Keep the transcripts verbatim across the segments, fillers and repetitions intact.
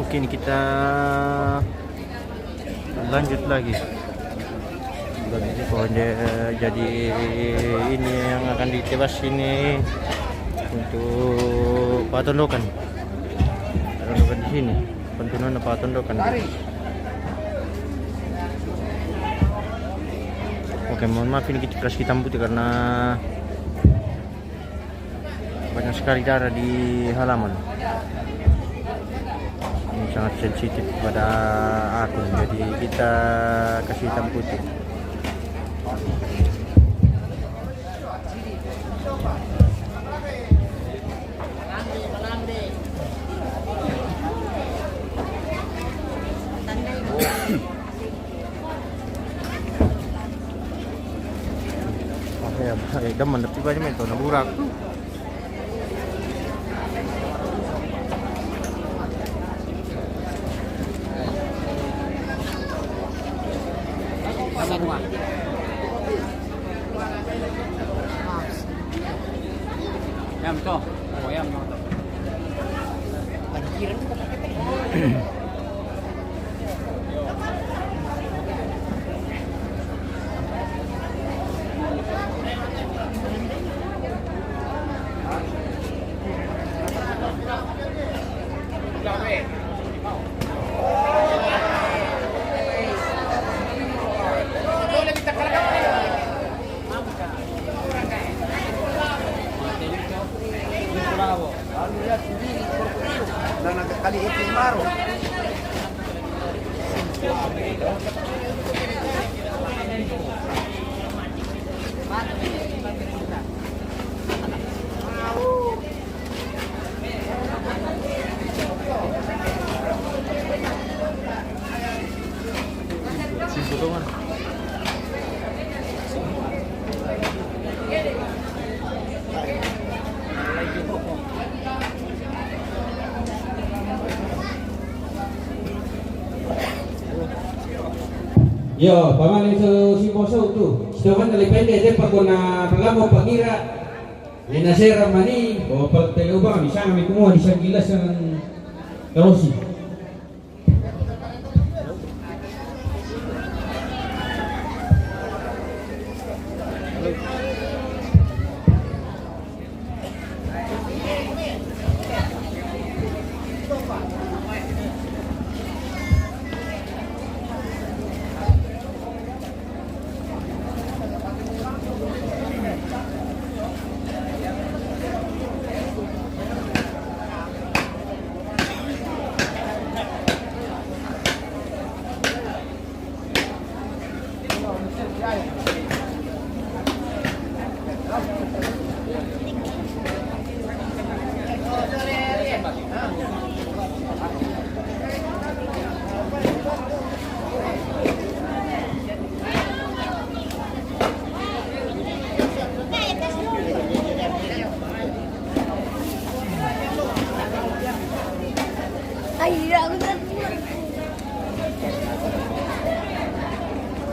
Kini kita lanjut lagi. Lanjut. Oh, ja-, jadi ini yang akan ditebas ini untuk Patondokan. Patondokan di sini. Pantunan Patondokan. Oke, mohon maaf, ini kita kasih hitam putih karena banyak sekali darah di halaman. Ini sangat sensitif pada akun, jadi kita kasih hitam putih. Ah, ya, eh, demen tapi banyak main tuh, naburak. Yam to. Oh, yam to. Yo, pamane su si bosou tu. Sitokan dari pende de pakona palamo pangira. Nena sera mani, o pal tele ubang, di sana mi kumua di sana gilas yang karosi.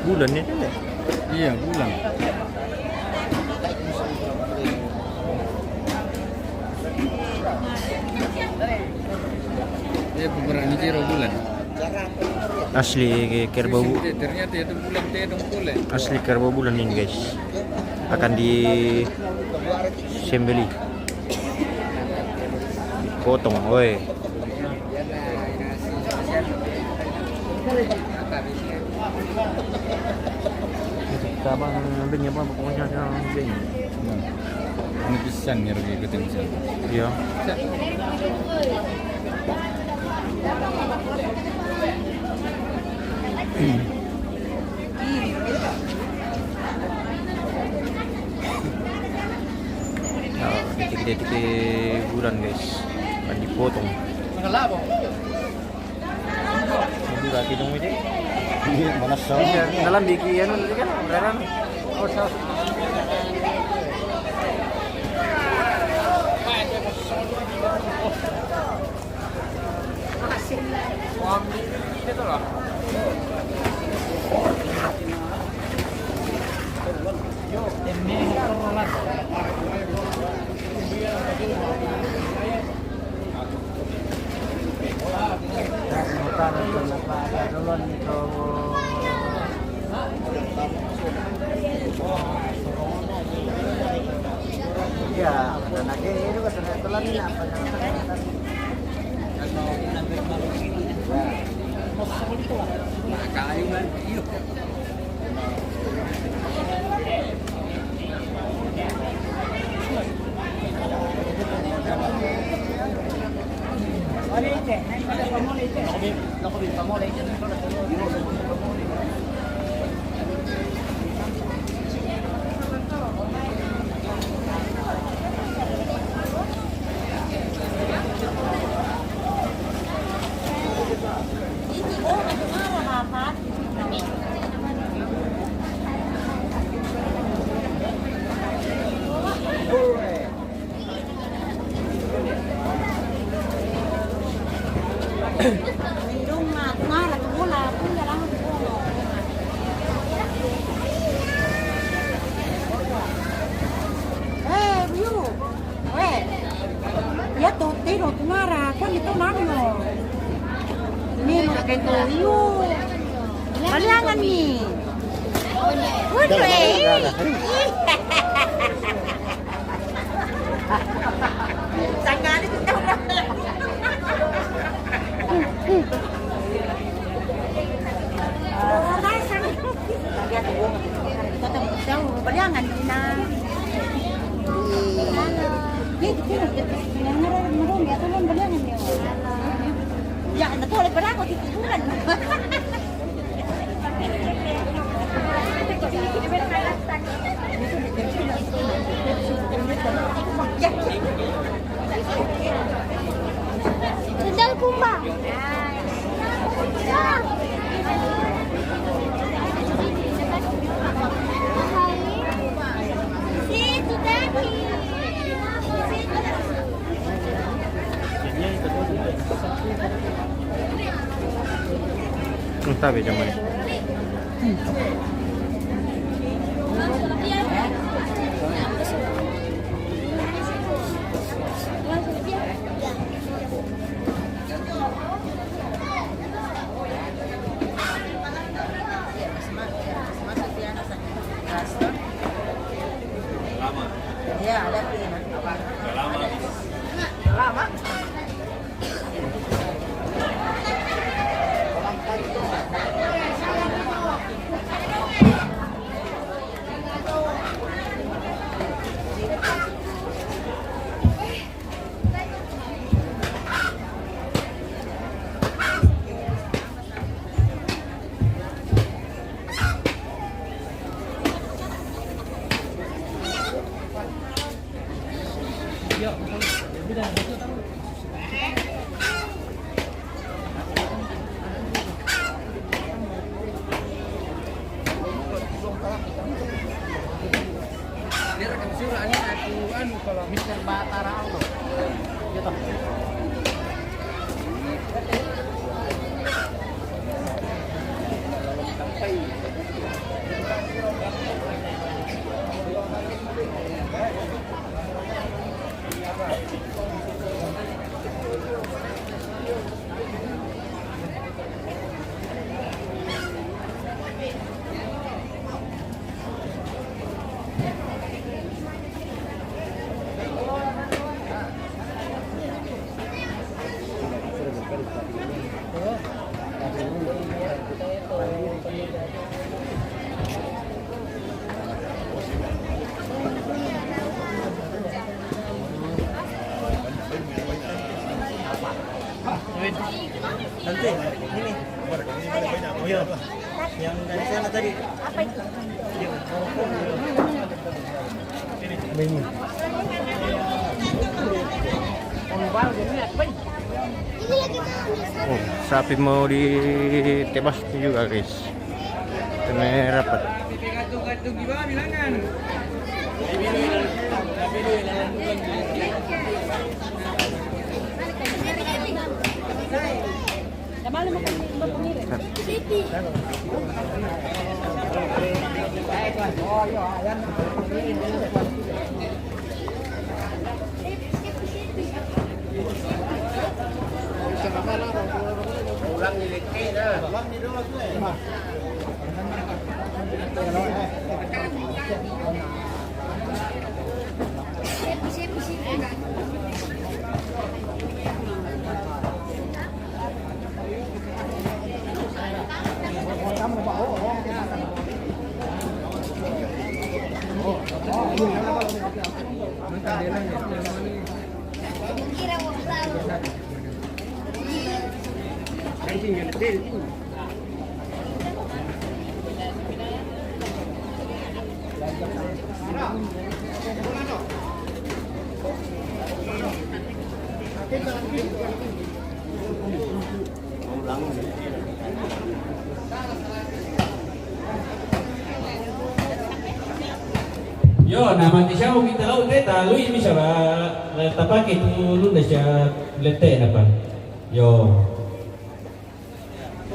Bulan ni tu, eh? Iya, bulan. Iya, beberapa ni kira bulan. Asli kerbau. Ternyata itu bulan tedong pole. Asli kerbau bulan ini, guys. Akan disembeli. Potong, oi. Tabang beng apa, pokoknya ada beng. Ini pisan nih, rugi ikutin pisan. Iya. Nah, detik-detik bulan, guys, akan dipotong. Berarti dong ini. Mana sih? Iya, dalam bikin anu tadi kan, beneran. Oh, saus. Eh, Rio. Weh. Ya to tero tunara, kua ni to nano. Ni no ke to Rio. Baliangan ni. Udah, eh. Udah, udah. Sangat itu. Baliangan na. Ya, natulog pa ako, titiburan. Sandal kumba. Ang tabi dyan mo eh. Mister Batara Aldo. Gitu. Nanti, ini. Iya. Yang dari sana tadi. Oh, sapi mau ditebas juga, guys. Kena rapat. Yo, na mate siya mo kita lau te, ta lui mi siya ba, la tapake tu lunda siya lete na pa. Yo.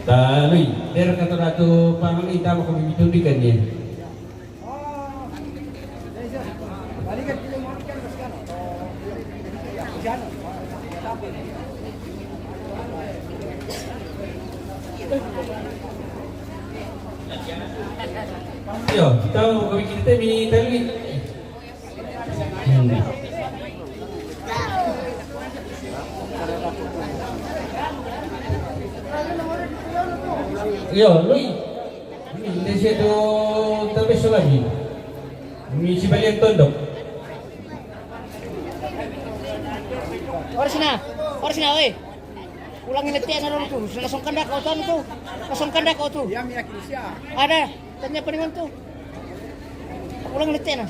Ta lui, dera ka tu ratu pangan ita mo kami bitundikan niya. Yo, kita mau kami kita mi talui. Hmm. Yo, lui. Hindi siya tu tabi sa lagi. Misi balian tondok. Oras na. Oras na, oy. Ulang ini tiyan na ron tu. Lasong kandak ko tu, ano tu? Lasong kandak ko tu. Iya, miyak siya. Ada. Tanya pa naman tu. Ulang ini tiyan na.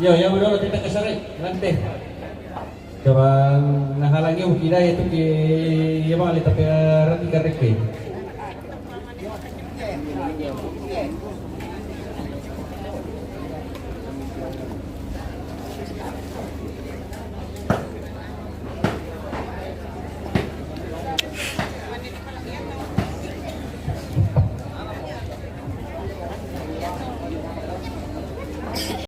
Yo, yo, udah kita ke sore, nanti. Coba nahalangi ukira itu ke, ya bang, tapi rati kareke.